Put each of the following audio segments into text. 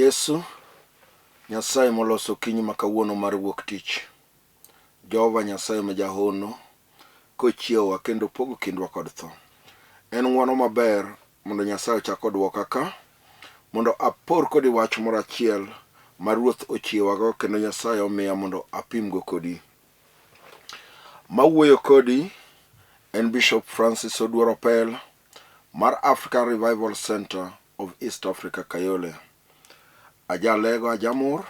Yesu, Nyasaye moloso okinyi ma kawuono mar wuok tich. Jehova Nyasaye ma jahono, kochiewowa kendo pogo kindwa kod tho. En ng'wono maber mondo Nyasaye ochak odwoka ka, mondo apor kodi wach moro achiel ma Ruoth ochiewago kendo Nyasaye omiya mondo apimgo kodi. Mawuoyo kodi en Bishop Francis Oduor Opel mar African Revival Center of East Africa Kayole. Ajalego ajamur,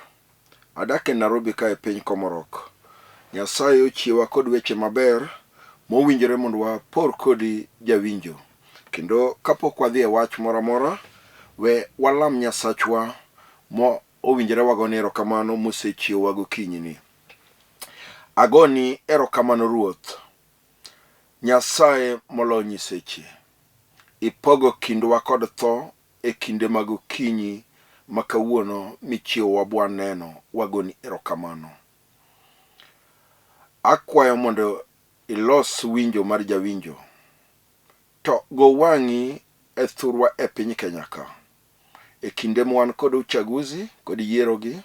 adak e Nairobi ka e piny Komorok. Nyasaye ochiewa kod weche maber mowinjore mondo wapor kodi jawinjo. Kendo kapok wadhi e wach moro amora, we walam Nyasachwa mo owinjore wagone erokamano mosechiewowa gokinyini. Agoni erokamano Ruoth, Nyasaye moloyo nyiseche. Ipogo kindwa kod tho e kinde mag okinyi ma kawuono michiewowa bwaneno, wagoni erokamano. Akwayo mondo ilos winjo mar jawinjo. To go wang'i e thurwa e piny Kenya ka. E kinde mwan kod uchaguzi kod yierogi,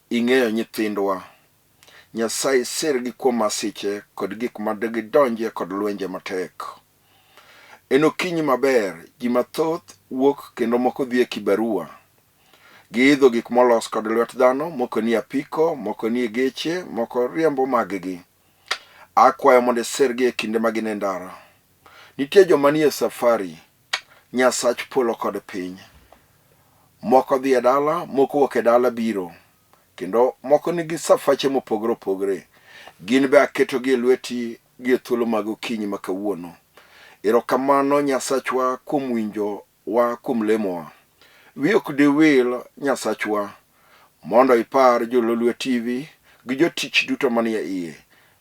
ing'eyo nyithindwa. Nyasaye sirgi kuom masiche kod gik ma gidonje kod lwenje matek. En okinyi maber, ji mathoth wuok kendo moko dhi e kibarua. Giidho gik molos kod lwet dhano, moko nie apiko, moko nie geche, moko riembo maggi. Akwayo mondo isirgi e kinde ma gin e ndara. Nitie joma nie safari, Nyasach polo kod piny. Moko dhi e dala, moko wuok e dala biro. Kendo moko nigi safache mopogore opogore. Gin be aketogi e lweti gi e thuolo mag okinyi ma kawuono. Erokamano Nyasachwa kuom winjo wa kuom lemowa. Wiyi ok diwil Nyasachwa mondo ipar jo Lolwe TV gi jotich duto manie iye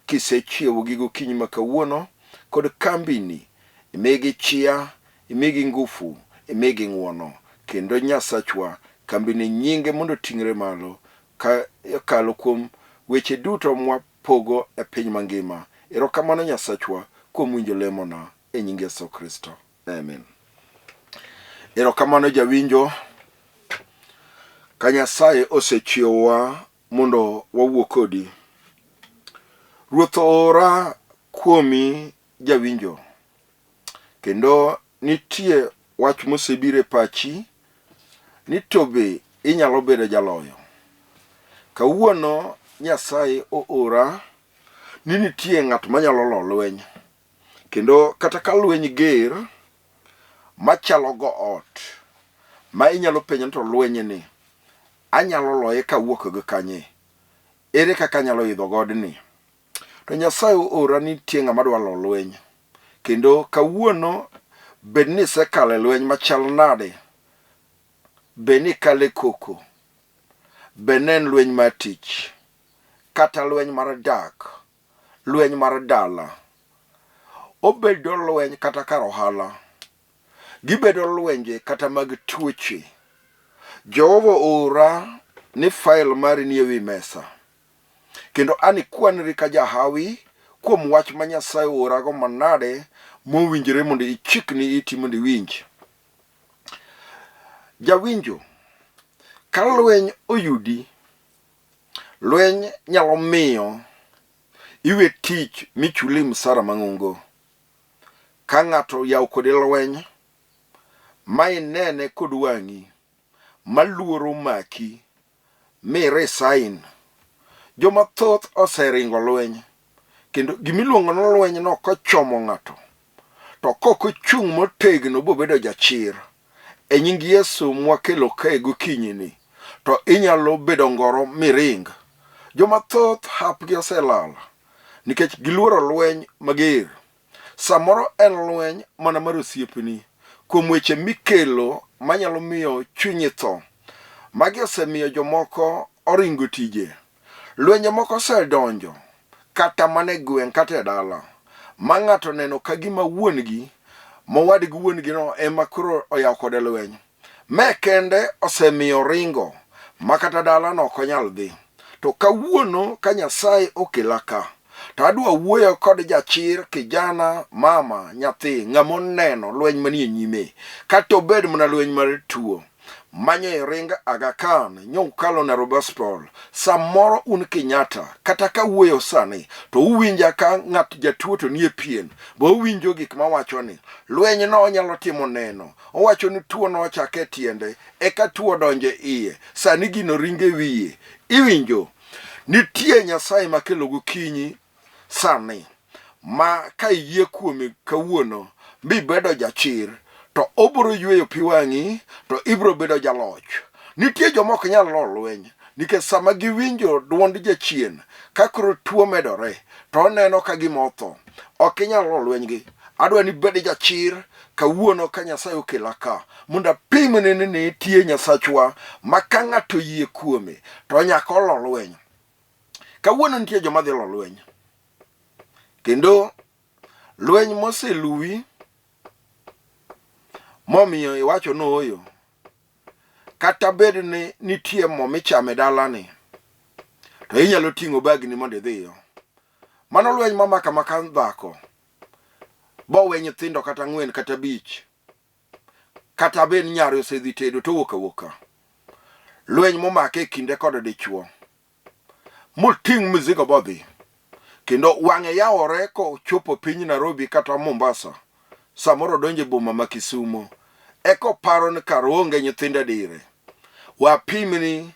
kisechiewogi gokinyi ma kawuono kod kambini imigi chia, imigi ngufu, imigi ng'uono kendo Nyasachwa kambini nyinge mondo oting're malo ka kalo kuom weche duto mwapogo e piny mangima. Erokamano Nyasachwa kuom winjo lemona e nying Yesu Kristo. Amen. Erokamano jawinjo. Ka Nyasaye osechiewowa mondo wawuo kodi. Ruoth oora kuomi jawinjo. Kendo nitie wach mosebiro e pachi ni to be inyalo bedo jaloyo. Kawuono Nyasaye oora ni nitie ng'at manyalo lo lweny. Kendo kata ka lweny ger machalo go ot ma inyalo penjo ni to lweny ni anyalo loye kawuok gi kanye? Ere kaka anyalo idho godni? To Nyasaye oora ni nitie ng'ama dwa lo lweny. Kendo kawuono bed ni isekalo e lweny machal nade, bed ni ikalo e koko, bed ni en lweny mar tich, kata lweny mar dak, lweny mar dala, obedo lweny kata kar ohala, gibedo lwenje kata mag tuoche. Jehova oora ni fail mari nie wi mesa, kendo an ikwanri ka jahawi kuom wach ma Nyasaye oorago manade mowinjore mondo ichikni iti mondo iwinj. Jawinjo, ka lweny oyudi, Lweny nyalo miyo iwe tich michuli msara mang'ongo. Ka ng'ato oyawo kodi lweny ma inene kod wang'i ma luoro maki mi resign. Joma thoth oseringo lweny kendo gimiluongo ni lweny no kochomo ng'ato to kok ochung' motegno bobedo jachir E nying Yesu mwakelo kae gokinyini, to inyalo bedo ngoro miring. Joma thoth hapgi oselal nikech giluoro lweny mager. Samoro en lweny mana mar osiepni kuom weche mikelo manyalo miyo chunyi tho. Magi osemiyo jomoko oringo tije. Lwenje moko osedonjo kata mana e gweng' kata e dala ma ng'ato neno ka gima wuon-gi mowadgi wuon-gino ema koro oyawo kode lweny. Me kende osemiyo ringo ma kata dala no ok onyal dhi. To kawuono ka Nyasaye okela ka, to adwa wuoyo kod jachir, kijana, mama, nyathi, ng'ama oneno lweny manie nyime. Kata obed mana lweny mar tuo. Manyo iring Aga Khan, nyo ukalo Nairobi Hospital. Samoro un Kenyatta, kata ka wuoyo sani, to uwinja ka ng'at jatuo to nie pien, bo uwinjo gik mawacho ni lweny no onyalo timo neno. Owacho ni tuo nochake e tiende, eka tuo odonje iye, sani gino ringe wiye. Iwinjo? Nitie Nyasaye makelo gokinyi sani ma ka iyie kuome kawuono mibedo jachir to obiro yweyo pi wang'i to ibiro bedo jaloch. Nitie joma ok nyal lo lweny nikech sama giwinjo duond jachien ka koro tuo medore to oneno ka gima otho. Ok inyal lo lweny gi. Adwa ni ibed jachir kawuono ka Nyasaye okela ka mondo apimni ni nitie Nyasachwa ma ka ng'ato oyie kuome to nyaka olo lweny. Kawuono nitie joma dhi lo lweny. Kendo lweny moseluwi momiyo iwacho ni ooyo, kata bed ni nitie mo michamo e dalani, to inyalo ting'o bagni mondo idhiyo. Mano lweny mamako amaka dhako, bowe nyithindo kata ang'wen kata abich, kata bed ni nyare osedhi tedo to owuok awuoka. Lweny momake e kinde kod dichuo. Moting' mizigo bodhi. Kendo wang'e yawore kochopo piny Nairobi kata Mombasa. Samoro odonjo e boma ma Kisumo. Eka oparo ni kar oonge nyithindo dire. Wapimni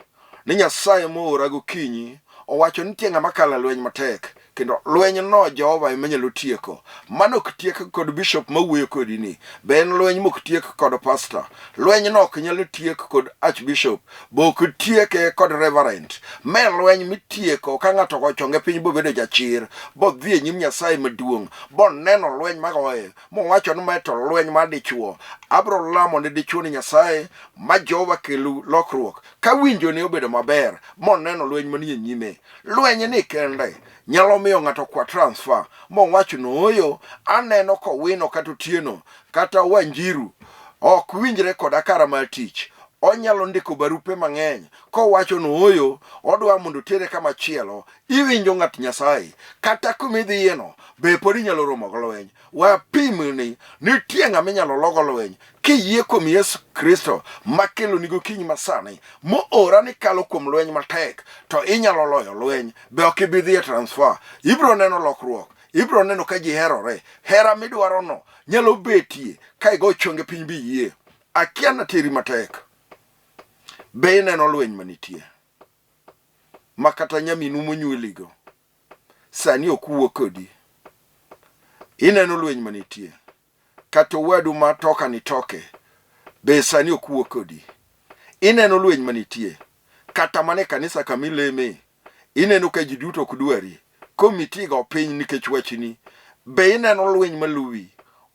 ni Nyasaye moora gokinyi owacho ni nitie ng'ama kalo e lweny matek kendo lweny no Jehova ema nyalo tieko. Mano ok tiek kod bishop mawuoyo kodi ni. Be en lweny mok tiek kod pastor. Lweny no ok nyalo tiek kod archbishop. Be ok tieke kod reverend. Me lweny mitieko ka ng'ato ogo chonge piny bobedo jachir, bodhi e nyim Nyasaye maduong', boneno lweny magoye, mowacho ni mae to lweny mar dichuo. Abro lamo ne dichuo ni Nyasaye ma Jehova kelu lokruok. Ka winjone obedo maber, moneno lweny manie nyime. Lweny ni kende nyalo miyo ng'ato kwa transfer mowacho ni ooyo, aneno kowino kata Otieno kata Wanjiru ok winjre koda kara mar tich. Onyalo ndiko barupe mang'eny kowacho ni ooyo, odwa mondo otere kama chielo. Iwinjo ng'at Nyasaye, kata kuma idhiyeno be pod inyalo romo gi lweny. Wapim ni nitie ng'ama inyalo logo lweny kiyie kuom Yesu Kristo makeloni gokinyi masani moora ni kalo kuom lweny matek to inyalo loyo lweny. Be ok ibi dhi e transfer, ibiro neno lokruok, ibiro neno ka ji herore. Hera midwarono nyalo betie ka igo chonge piny biyie. Akia nateri matek. Be ineno lweny manitie ma kata nyaminu monyuoligo sani ok wuo kodi? Ineno lweny manitie kata owadu ma toka ni toke be sani ok wuo kodi? Ineno lweny manitie kata mana e kanisa kama ileme, ineno ka ji duto ok dwari, komiti go piny nikech wachni. Be ineno lweny maluwi?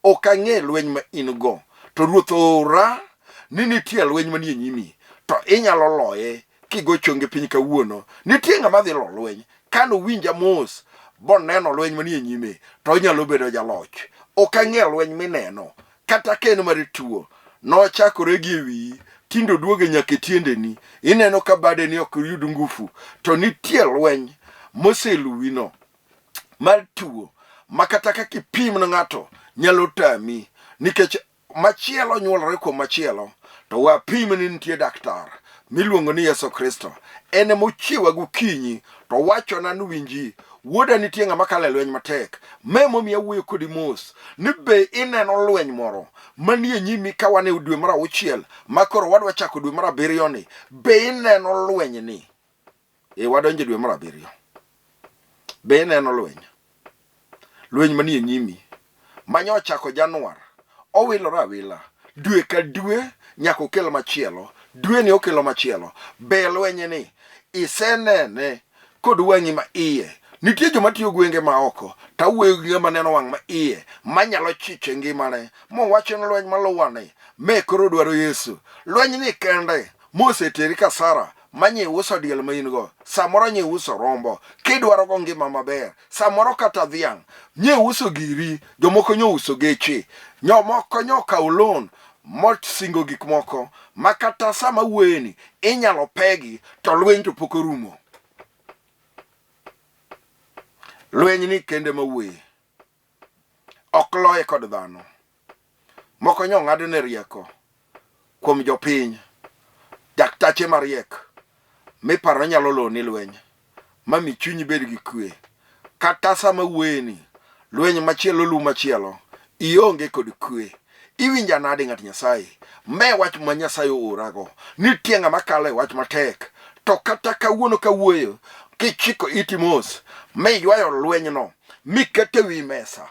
Ok ang'e lweny ma in go, to Ruoth oora ni nitie lweny manie nyimi, to inyalo loye kigo chonge piny kawuono. Nitie ng'ama dhi lo lweny, kane owinja mos boneno lweny manie nyime, to onyalo bedo jaloch. Ok ang'e lweny mineno, kata ka en mar tuo, nochakore gi e wiyi, tinde oduoge nyaka e tiendeni, ineno ka badeni ok yud ngufu, to nitie lweny moseluwino mar tuo ma kata kaka ipim ne ng'ato nyalo tami nikech machielo nyuolore kuom machielo. To wapim ni nitie daktar miluongo ni Yesu Kristo, en ema ochiewa gokinyi to wachona ni winji wuoda, nitie ng'ama kalo e lweny matek. Ma emomiyo awuoyo kodi mos ni be ineno lweny moro manie nyimi ka wan e dwe mar auchiel ma koro wadwa chako dwe mar abiriyo ni, be ineno lweny ni? E wadonjo e dwe mar abiriyo. Be ineno lweny? Lweny manie nyimi manyo ochako Januar, owilore awila dwe ka dwe nyaka okel machielo, dwe ni okelo machielo. Be lweny ni isenene kod wang'i ma iye? Nitie joma tiyo gwenge ma oko, to awuoyo gi ng'ama neno wang' ma iye, manyalo chicho e ngimane, mowacho ni lweny maluwani, me koro dwaro Yesu. Lweny ni kende moseteri kasara manye uso diel ma in go, samoro nye uso rombo kidwaro go ngima maber, samoro kata dhiang' nye uso giri, jomoko nyo uso geche, jomoko nyo kawo loan mosingo gik moko ma kata sama wuoyeni inyalo pegi to lweny to pok orumo. Lweny ni kende mawuoye ok loye kod dhano. Moko nyo ng'adne rieko kuom jopiny. Daktache mariek miparo nyalo loni lweny mami chunyi bed gi kwe. Kata sama wuoyeni, lweny machielo lu machielo, ionge kod kwe. Iwinja nade ng'at Nyasaye? Me wach ma Nyasaye oorago. Nitie ng'ama kalo e wach matek. To kata kawuono kawuoyo, kichiko iti mos, miywayo lwenyno, mikete wi mesa,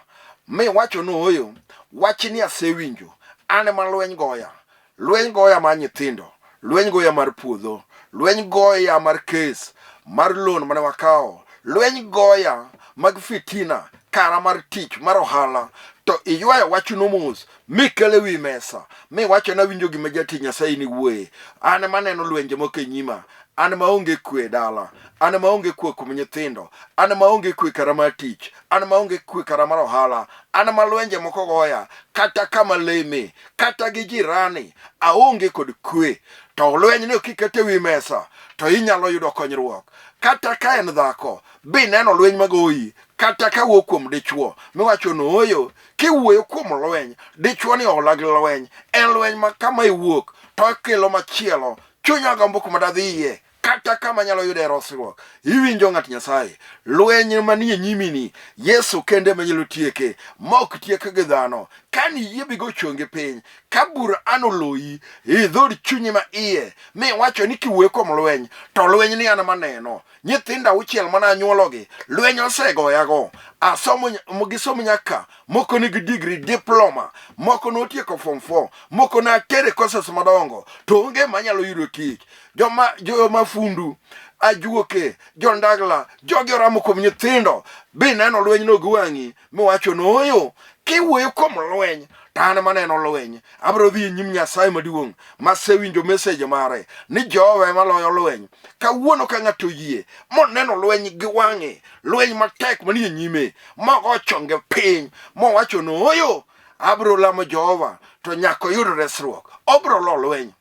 miwacho ni ooyo, wachni asewinjo, an ema lweny goya. Lweny goya mar nyithindo, lweny goya mar puodho, lweny goya mar kes, mar loan mane wakawo, lweny goya mag fitina, kara mar tich, mar ohala, to iywayo wachno mos mikele wi mesa miwacho ni awinjo gima jatich Nyasaye ni wuoye. An ema aneno lwenje moko e nyima, an maonge kwe e dala, an maonge kwe kuom nyithindo, an maonge kwe kara mar tich, an maonge kwe kara mar ohala, an ma lwenje moko goya, kata kama leme, kata gi jirani, aonge kod kwe. To lweny ni kikete wi mesa, to inyalo yudo konyruok. Kata ka en dhako, bineno lweny magoyi, kata ka wuok kuom dichwo, miwacho ni ooyo, kiwuoyo kuom lweny, dichwo ni ola gi lweny, en lweny ma kama iwuok, to okelo machielo, chunya gombo kuma dadhiye, kata kama nyalo yude resruok. Iwinjo ng'at Nyasaye, lweny manie nyimini, Yesu kende ema nyalo tieke, ma ok tiek gi dhano. Ka niyie bigo chongi piny, ka bura an oloyi, e dhood chunyi ma iye, miwacho ni kiwuoyo kuom lweny, to lweny ni an maneno. Nyithindo auchiel mane anyuologi, lweny osegoyago. Asomo, gisomo nyaka, moko nigi degree, diploma, moko notieko form 4, moko natere courses madongo, to onge manyalo yudo tich. Joma joma fundu, ajuoke, jondagla, jogi oramo kuom nyithindo, bineno lwenyno gi wang'i, miwacho ni ooyo, kiwuoyo kuom lweny, to an maneno lweny. Abiro dhi e nyim Nyasaye maduong' masewinjo message mare ni Jehova ema loyo lweny. Kawuono ka ng'ato oyie moneno lweny gi wang'e, lweny matek manie nyime, mogo chonge piny, mowacho ni ooyo, abiro lamo Jehova to nyaka oyud resruok. Obiro lo lweny.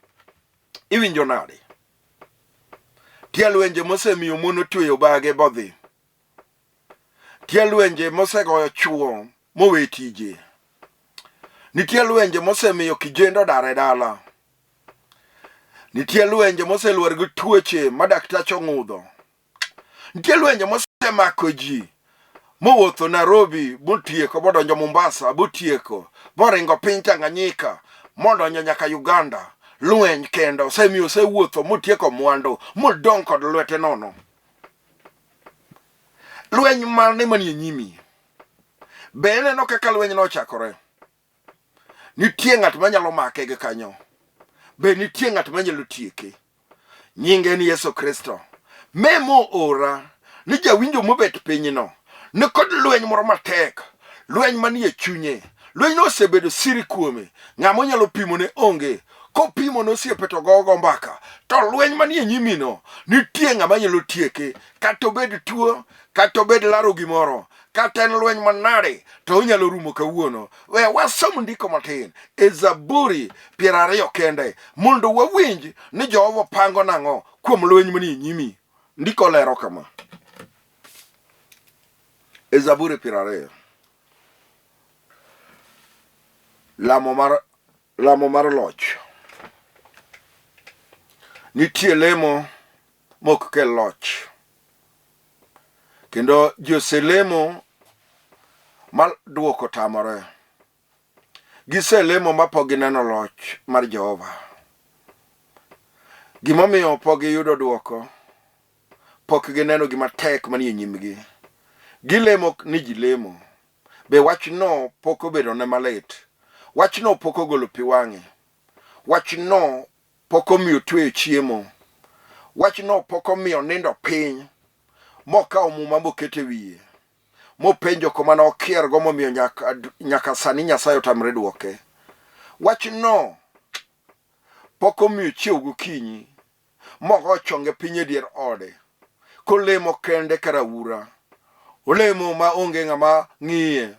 Iwinjo nade? Tie lwenje mosemiyo mon otweyo bage bodhi. Tie lwenje mosegoyo chwo mowe tije. Nitie lwenje mosemiyo kijende odar e dala. Nitie lwenje moselwar gi tuoche ma daktache ong'udho. Nitie lwenje mosemako ji mowuotho Nairobi motieko modonjo Mombasa botieko moringo piny Tanganyika modonjo nyaka Uganda. Lweny kendo osemiyo osewuotho motieko mwandu modong' kod lwete nono. Lweny mane manie nyimi? Be ineno kaka lweny nochakore? Nitie ng'at manyalo make gi kanyo. Be nitie ng'at manyalo tieke? Nyinge en Yesu Kristo. Memo ora ni jawinjo mobet pinyno ni kod lweny moro matek, lweny manie chunye. Lwenyno osebedo siri kuome, ng'ama onyalo pimone onge. Kopimo ne osiepe to gogo mbaka. To lweny manie nyimino, nitie ng'ama nyalo tieke, kata obed tuo, kata obed laro gimoro, kata en lweny manade, to onyalo rumo kawuono. We wasom ndiko matin e Zaburi 20 kende mondo wawinj ni Jehova pango nang'o kuom lweny manie nyimi. Ndiko lero kama. E Zaburi 20. Lamo mar lamo mar loch. Nitie lemo mok kel loch. Kendo ji oselemo ma duoko tamore. Giselemo ma pok gineno loch mar Jehova. Gimomiyo pok giyudo duoko, pok gineno gima tek manie nyimgi. Gilemo ni ji lemo. Be wachno pok obedone malit? Wachno pok ogolo pi wang'e? Wachno pok omiyo tweyo chiemo? Wachno pok omiyo nindo piny mokawo muma moketo e wiye mopenjo kuma ne okiergo momiyo nyaka, nyaka sani Nyasaye otamre dwoke? Wachno pok omiyo chiew gokinyi mogo chonge piny e dier ode kolemo kende ka raura. Olemo ma onge ng'ama ng'iye.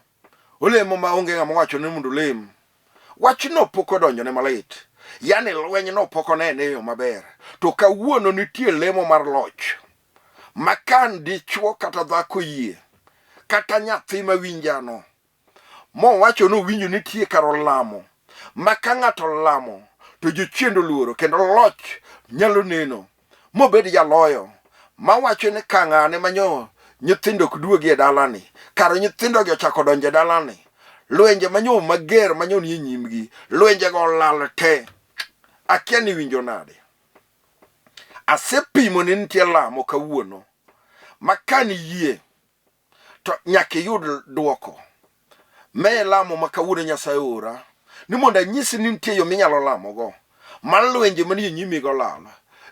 Olemo ma onge ng'ama wacho ni mondo olem. Wachno pok odonjone malit. Yani lwenyno pok onene e yo maber. To kawuono nitie lemo mar loch ma kan dichwo kata dhako yie kata nyathi mawinjano mowacho ni owinjo nitie kar olamo ma ka ng'ato olamo to jochiende oluoro kendo loch nyalo neno mobed jaloyo mawacho ni ka ng'ane manyo nyithindo ok duogi e dalani kar nyithindogi ochako donjo e dalani lwenje manyo mager manyo nie nyimgi lwenjego olal te akia ni winjo nade asepimo ni nitie lamo kawuono ma ka niyie to nyaka iyud dwoko me lamo ma kawuono Nyasaye ora ni mondo anyisi ni nitie yo minyalo lamogo mar lwenje manie nyimigo lal.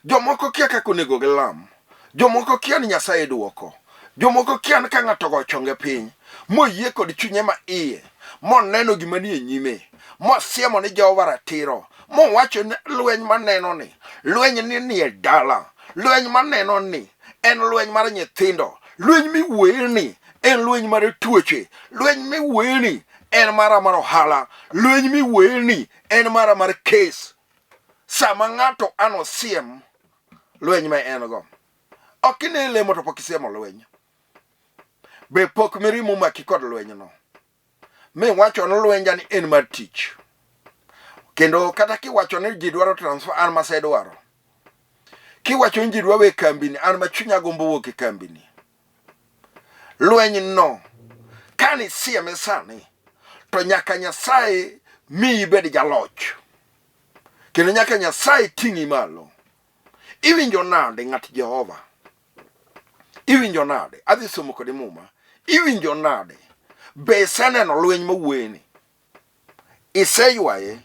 Jomoko kia kaka onego gilam. Jomoko kia ni Nyasaye dwoko. Jomoko kia ni ka ng'ato ogo chonge piny moyie kod chunye ma iye moneno gima nie nyime mosiemo ni Jehova ratiro mowacho ni lweny maneno ni lweny ni nie dala lweny maneno ni en lweny mar nyithindo lweny miwuoye ni en lweny mar tuoche lweny miwuoye ni en mara mar ohala lweny miwuoye ni en mara mar kes sama ng'ato an osiem lweny ma en go ok ine lemo to pok isiemo lweny be pok mirima omaki kod lwenyno mi wacho ni lwenja ni en mar tich kendo kata kiwacho ni ji dwaro transfer an masedwaro kiwacho ni ji dwa we kambini an ma chunya gombo wuok e kambini lweny no kane isieme sani to nyaka nyasaye miyi bed jaloch kendo nyaka nyasaye ting'i malo iwinjo nade ng'at jehova Iwinjo nade? Adhi somo kodi muma. Iwinjo nade? Be iseneno lweny mawuoyeni? Iseywaye?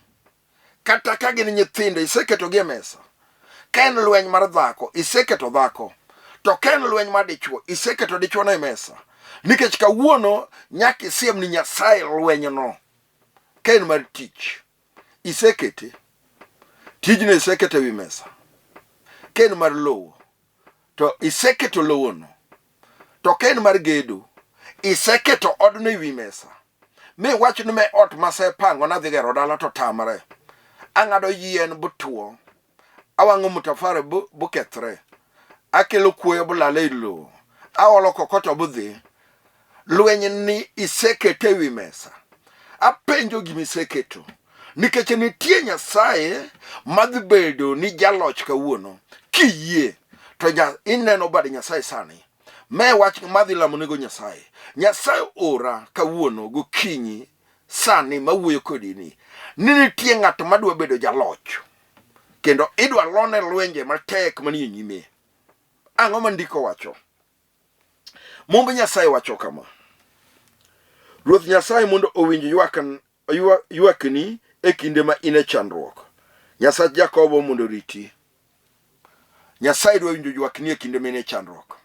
Kata ka gin nyithindo, iseketogi e mesa. Ka en lweny mar dhako, iseketo dhako. To ka en lweny mar dichwo, iseketo dichwono e mesa. Nikech kawuono nyaka isiem ni Nyasaye lwenyno. Ka en mar tich, isekete. Tijno iseketo e wi mesa. Ka en mar lowo, to iseketo lowono to ka en mar gedo iseketo odno e wi mesa mi wach ni me ot masepango nadhi gero dala to tamre ang'ado yien botwo awang'o mutafare bokethre akelo kuoyo bolal e lowo aolo kokoto bodhi Lweny ni isekete e wi mesa. Apenjo gima iseketo. Nikech nitie Nyasaye madhi bedo ni jaloch kawuono. Kiyie to ineno bad Nyasaye sani. Me wach madhi lamonego Nyasaye. Nyasaye ora kawuono gokinyi sani mawuoyo kodi ni ni nitie ng'at madwa bedo jaloch kendo idwa lone lwenje matek manie nyime. Ang'o ma ndiko wacho? Mumb Nyasaye wacho kama: Ruoth Nyasaye mondo owinj ywakni e kinde ma in e chandruok. Nyasach Jakobo mondo oriti. Nyasaye dwa winjo ywakni e kinde ma in e chandruok.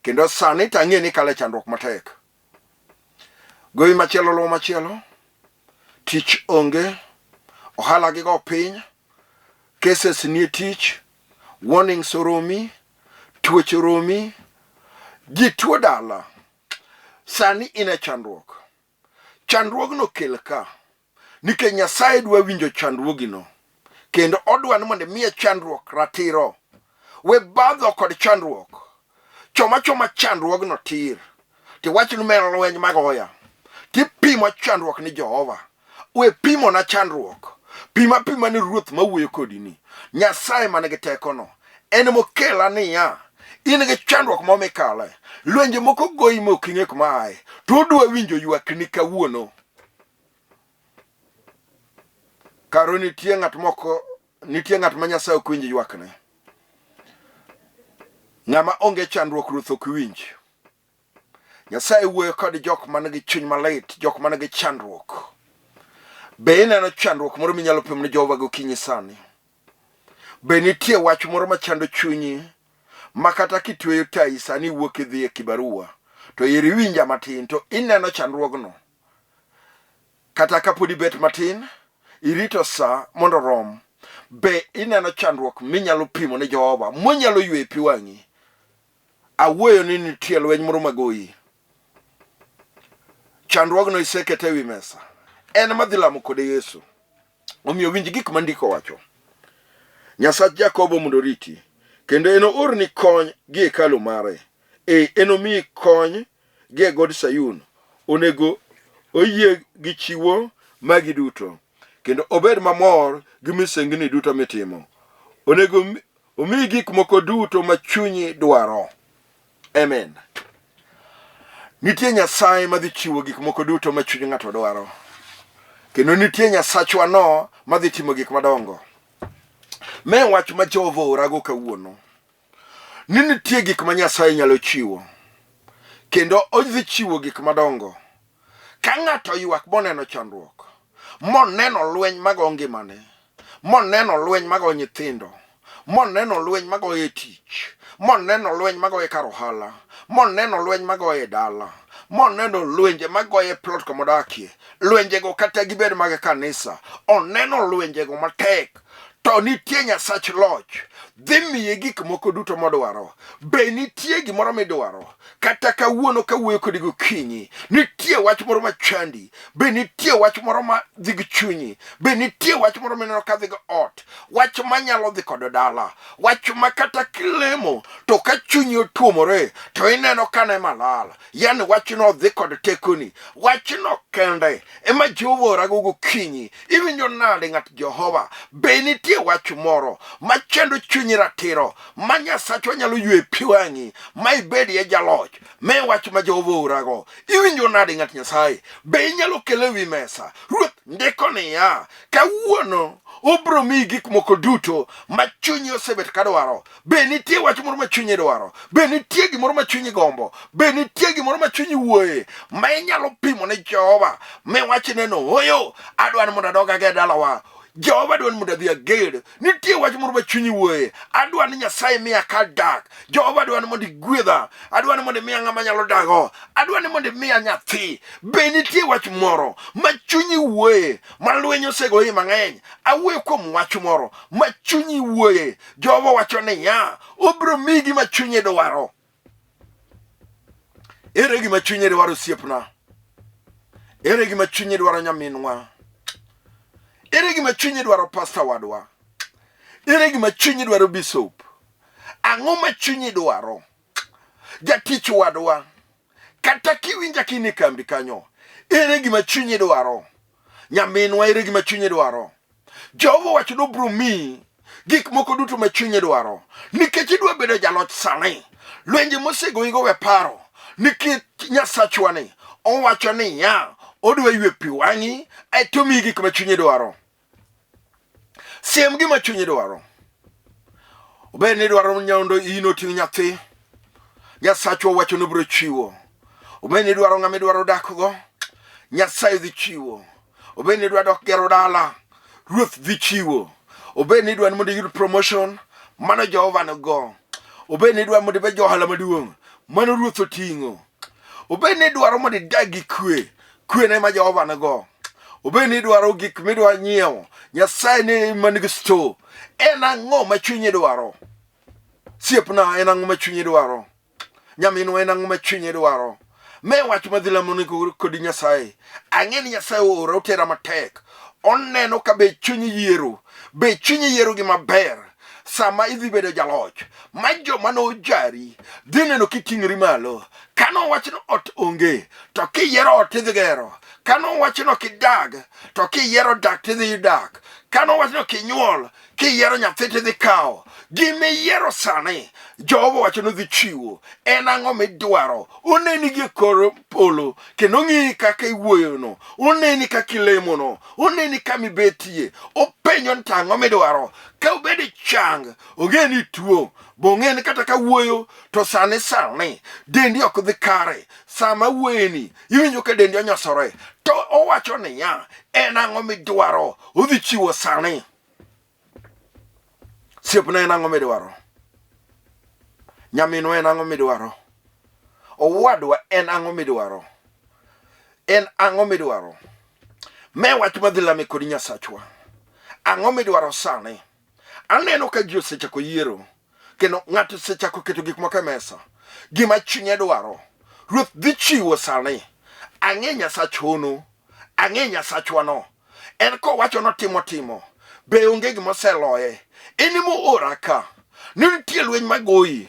Kendo sani to ang'e ni ikalo e chandruok matek. Gowi machielo luwo machielo, tich onge, ohala gi go piny, cases nie tich, warnings oromi, tuoche oromi, ji tuo dala. Sani in e chandruok. Chandruogno kel ka nikech Nyasaye dwa winjo chandruogino kendo odwa ni mondo imiye chandruok ratiro. We badho kod chandruok. Choma choma chandruogno tir. Tiwach ni en lweny magoya. Tipimo chandruok ni Jehova. We pimona chandruok. Pima pima ni Ruoth mawuoyo kodi ni. Nyasaye man gi tekono. En mokela niya, in gi chandruok moro mikale. Lwenje moko goyi ma ok ing'e kuma aye. To odwa winjo ywakni kawuono. Karo nitie ng'at moko, nitie ng'at ma Nyasaye ok winj ywakne. Ng'ama onge chandruok Ruoth ok winj. Nyasaye wuoyo kod jok man gi chuny malit, jok man gi chandruok. Be ineno chandruok moro minyalo pimo ne Jehova gokinyi sani? Be nitie wach moro machando chunyi ma kata kitweyo tai sani iwuok idhi e kibarua to iri iwinja matin to ineno chandruogno? Kata kapod ibet matin, irito sa mondo orom. Be ineno chandruok minyalo pimo ne Jehova monyalo yweyo pi wang'i? Awuoyo ni nitie lweny moro magoyi. Chandruogno isekete e wi mesa. En madhi lamo kode Yesu. Omiyo winj gik ma ndiko wacho. Nyasach Jakobo mondo oriti, kendo enoorni kony gi hekalu mare. Ee, enomiyi kony gi e god Sayun. Onego oyie gi chiwo magi duto. kendo obed mamor gi misengni duto mitimo. Onego omiyi gik moko duto ma chunyi dwaro. Amen. Nitie Nyasaye madhi chiwo gik moko duto ma chuny ng'ato dwaro. Kendo nitie Nyasachwa no madhi timo gik madongo. Me wach ma Jehova oorago kawuono. Ni nitie gik ma Nyasaye nyalo chiwo. Kendo odhi chiwo gik madongo. Ka ng'ato ywak moneno chandruok, moneno lweny mago ngimane, moneno lweny mago nyithindo, moneno lweny magoyo e tich, moneno lweny magoyo e kar ohala, moneno lweny magoyo e dala, moneno lwenje magoyo e plot kama odakie, lwenjego kata gibed mag kanisa, oneno lwenjego matek to nitie Nyasach loch dhi miye gik moko duto modwaro. Be nitie gimoro midwaro? Kata kawuono kawuoyo kodi gokinyi, nitie wach moro machandi? Be nitie wach moro ma dhi gi chunyi? Be nitie wach moro mineno ka dhi gi ot? Wach manyalo dhi kod dala, wach ma kata kilemo to ka chunyi otuomore to ineno ka ne malal. Yani wachno dhi kod tekoni. Wachno kende ema Jehova orago gokinyi. Iwinjo nade ng'at Jehova? Be nitie wach moro machando chunyi ratiro ma Nyasachwa nyalo ywe pi wang'i ma ibedie jaloch? Me wach ma Jehova orago. Iwinjo nade ng'at Nyasaye? Be inyalo kele wi mesa? Ruoth ndiko niya, kawuono obiro miyi gik moko duto ma chunyi osebet ka dwaro. Be nitie wach moro ma chunyi dwaro? Be nitie gimoro ma chunyi gombo? Be nitie gimoro ma chunyi wuoye ma inyalo pimo ne Jehova miwachne no, ooyo, adwa ni mondo adog ager dalawa. Jehova dwa ni mondo adhi ager. Nitie wach moro ma chunyi wuoye. Adwa ni Nyasaye miya kar dak. Jehova dwa ni mondo igwedha. Adwa ni mondo imiya ng'ama nyalo dago. Adwa ni mondo imiya nyathi. Be nitie wach moro ma chunyi wuoye ma lweny osegoyi mang'eny? Awuoyo kuom wach moro ma chunyi wuoye. Jehova wacho niya, obiro miyi gima chunyi dwaro. Ere gima chunyi dwaro osiepna? Ere gima chunyi dwaro nyaminwa? Ere gima chunyi dwaro pasta wadwa? Ere gima chunyi dwaro bishop? Ang'o ma chunyi dwaro? Jatich wadwa, kata kiwinja kin e kambi kanyo, ere gima chunyi dwaro? Nyaminwa, ere gima chunyi dwaro? Jehova wacho ni obiro miyi gik moko duto ma chunyi dwaro nikech idwa bedo jaloch sani. Lwenje mosegoyigo we paro nikech Nyasachwa ni owacho niya, odwa ywe pi wang'i aeto omiyi gik ma chunyi dwaro. Siem gima chunyi dwaro. Obed ni idwaro mondo in oting' nyathi, Nyasachwa owacho ni obiro chiwo. Obed ni idwaro ng'ama idwaro dakgo, Nyasaye dhi chiwo. Obed ni idwa dok gero dala, Ruoth dhi chiwo. Obed ni idwa ni mondo iyud promotion, mano Jehova nigo. Obed ni idwa mondo ibed johala maduong', mano Ruoth oting'o. Obed ni idwaro mondo idag gi kwe, kwe ne ma Jehova nigo. Obed ni idwaro gik midwa nyiewo, Nyasaye ne man gi store. En ang'o ma chunyi dwaro? Siepna, en ang'o ma chunyi dwaro? Nyaminwa, en ang'o ma chunyi dwaro? Me wach madhi lamoni kodi Nyasaye. Ang'e ni Nyasaye oora otera matek. Oneno ka be chunyi yiero. Be chunyi yiero gima ber sama idhi bedo jaloch ma joma nojari dhi neno kiting'ri malo. Kano wach ni ot onge to kiyiero ot idhi gero. Kano wach ni ok idag to kiyiero dak tidhi dak. Kano wach ni ok inyuol kiyiero nyathi tidhi kawo. Gimiyiero sani Jehova wacho ni odhi chiwo. En ang'o midwaro? Oneni gi e kor polo kendo ong'iyi kaka iwuoyono, oneni kaka ilemono, oneni kama ibetie. Openjo ni to ang'o midwaro? Ka obed chang, ong'e ni ituo, bo ong'e ni kata ka wuoyo to sani sani dendi ok dhi kare. Sama wuoyeni iwinjo ka dendi onyosore, to owacho niya, en ang'o midwaro? Odhi chiwo sani. Siepna en ang'o midwaro? Nyaminwa en ang'o midwaro? Owadwa en ang'o midwaro? En ang'o midwaro? Me wach madhi lame kod Nyasachwa. Ang'o midwaro sani? Aneno ka ji osechako yiero kendo ng'ato osechako keto gik moko e mesa. Gima chunye dwaro. Ruoth dhi chiwo sani. Ang'e Nyasach hono. Ang'e Nyasachwano. En kowacho notimo timo. Be onge gima oseloye. In moora ka. Ni nitie lweny magoyi.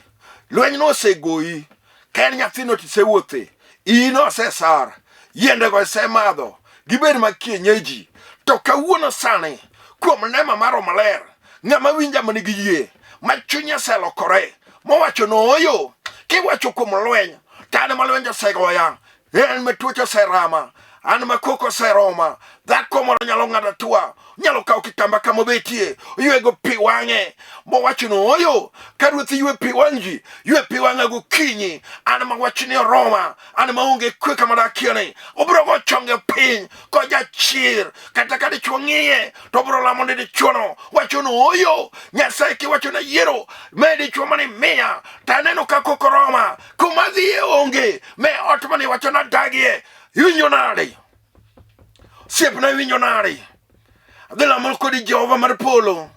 Lweny no osegoyi. Ka en nyathino to isewuothe. Iyi no osesar. Yiendego isemadho. Gibed mag kienyeji. To kawuono sani, kuom nema mar Roho Maler, ng'ama winja ma nigi yie, ma chunye oselokore, mowacho no oyo, kiwacho kuom lweny, to an ma lweny osegoya, en ma tuoche oserama, an ma koko oseroma, dhako moro nyalo ng'ado atua, nyalo kawo kitamba kama obetie, oywego pi wang'e, mowacho no oyo, ka ruoth ywe pi wang' ji, ywe pi wang'a gokinyi, an ma wachni oroma, an maonge kwe kama dakieni, obiro go chonge piny kojachir, kata ka dichwo ng'iye to obiro lamo ni dichwono, wacho no oyo, Nyasaye kiwacho na yiero me dichwo mane miya, to aneno ka koko roma, kuma adhiye onge, me ot mane iwacho nadagie, iwinjo nade? Osiepna iwinjo nade? Adhi lamo kodi Jehova mar polo.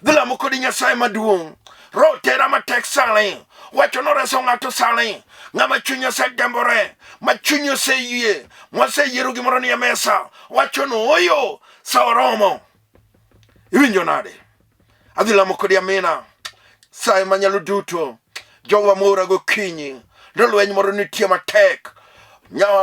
Adhi lamo kodi Nyasaye maduong'. Roho tera matek sani. Wacho noreso ng'ato sani. Ng'ama chunye osedembore, ma chunye oseyie, moseyiero gimoro ni e mesa. Wacho no oyo, sa oromo. Iwinjo nade? Adhi lamo kodi amina. Saye manyalo duto. Jowa mora gokinyi. Ne lweny moro nitie matek.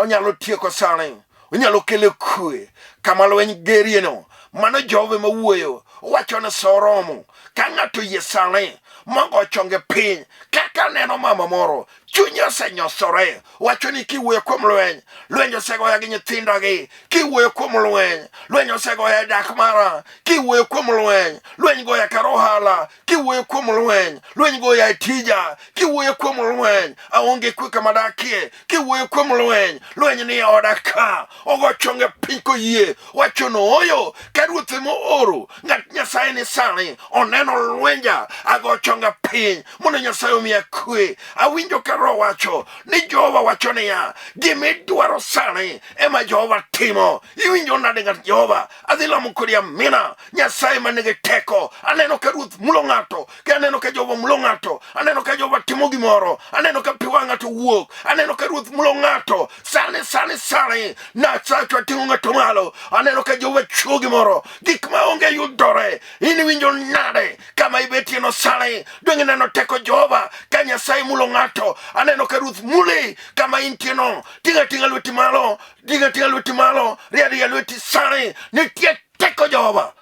Onyalo tieko sani. Onyalo kelo kwe kama lweny gerieno. Mano Jehova ema wuoyo. Owacho ni sa oromo. Ka ng'ato oyie sani mogo chonge piny kaka aneno mama moro chunye osenyosore wacho ni kiwuoyo kuom lweny lweny osegoya gi nyithindogi kiwuoyo kuom lweny lweny osegoya e dak mara kiwuoyo kuom lweny lweny goya kar ohala kiwuoyo kuom lweny lweny goya e tija kiwuoyo kuom lweny aonge kwe kama dakie kiwuoyo kuom lweny lweny ni e oda ka ogo chonge piny koyie wacho no oyo ka ruoth ema ooro ng'at nyasaye ni sani oneno lwenja ago chonga piny mondo nyasaye omiya kwe awinjo ka roho wacho ni jehova wacho niya gimidwaro sani ema jehova timo iwinjo nade ng'at jehova adhi lamo kodi amina nyasaye ma nigi teko aneno ka ruoth mulo ng'ato ka aneno ka jehova mulo ng'ato aneno ka jehova timo gimoro aneno ka pi wang' ng'ato wuok aneno ka ruoth mulo ng'ato sani sani sani nasachwa ting'o ng'ato malo aneno ka jehova chiwo gimoro gik ma onge yudore in iwinjo nade kama ibetieno sani donge ineno teko jehova ka nyasaye mulo ng'ato aneno ka ruoth muli kama intieno ting'a ting'a lweti malo ting'a ting'a lweti malo ria ria lweti sani nitie teko jehova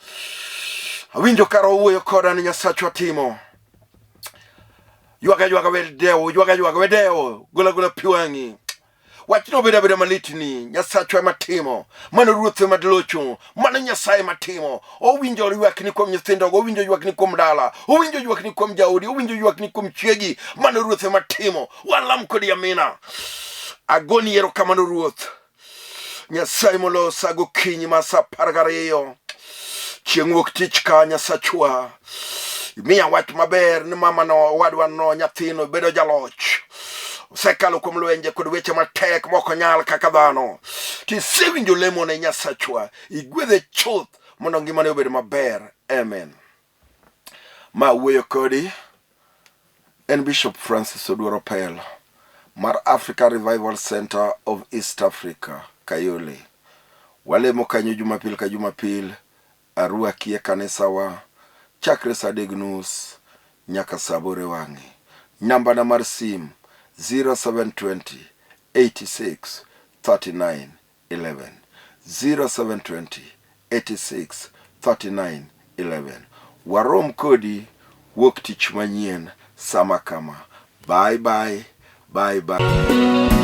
awinjo ka roho wuoyo koda ni nyasachwa timo ywaga ywaga we dewo ywaga ywaga we dewo gola gola pi wang'i wachno obedo abeda malit ni nyasachwa ema timo mano ruoth ema locho mano nyasaye ema timo owinjo ywakni kuom nyithindogo owinjo ywakni kuom dala owinjo ywakni kuom jaodi owinjo ywakni kuom chiegi mano ruoth ema timo walam kodi amina agoni erokamano ruoth Nyasaye molosa gokinyi ma sa 12 chieng' wuok tich ka Nyasachwa imiya wach maber ni mamano owadwano nyathino bedo jaloch osekalo kuom lwenje kod weche matek mok onyal kaka dhano tisewinjo lemone Nyasachwa igwedhe chuth mondo ngimane obed maber amen Ma wuoyo kodi en Bishop Francis Oduor Opel mar Africa Revival Center of East Africa, Kayole. Walemo kanyo Jumapil ka Jumapil, arwaki e kanisawa chakre saa adek nus nyaka saa aboro e wang'e. Nambana mar sim 0720 86 39 11 0720 86 39 11 warom kodi wuok tich manyien sama kama bye bye bye bye.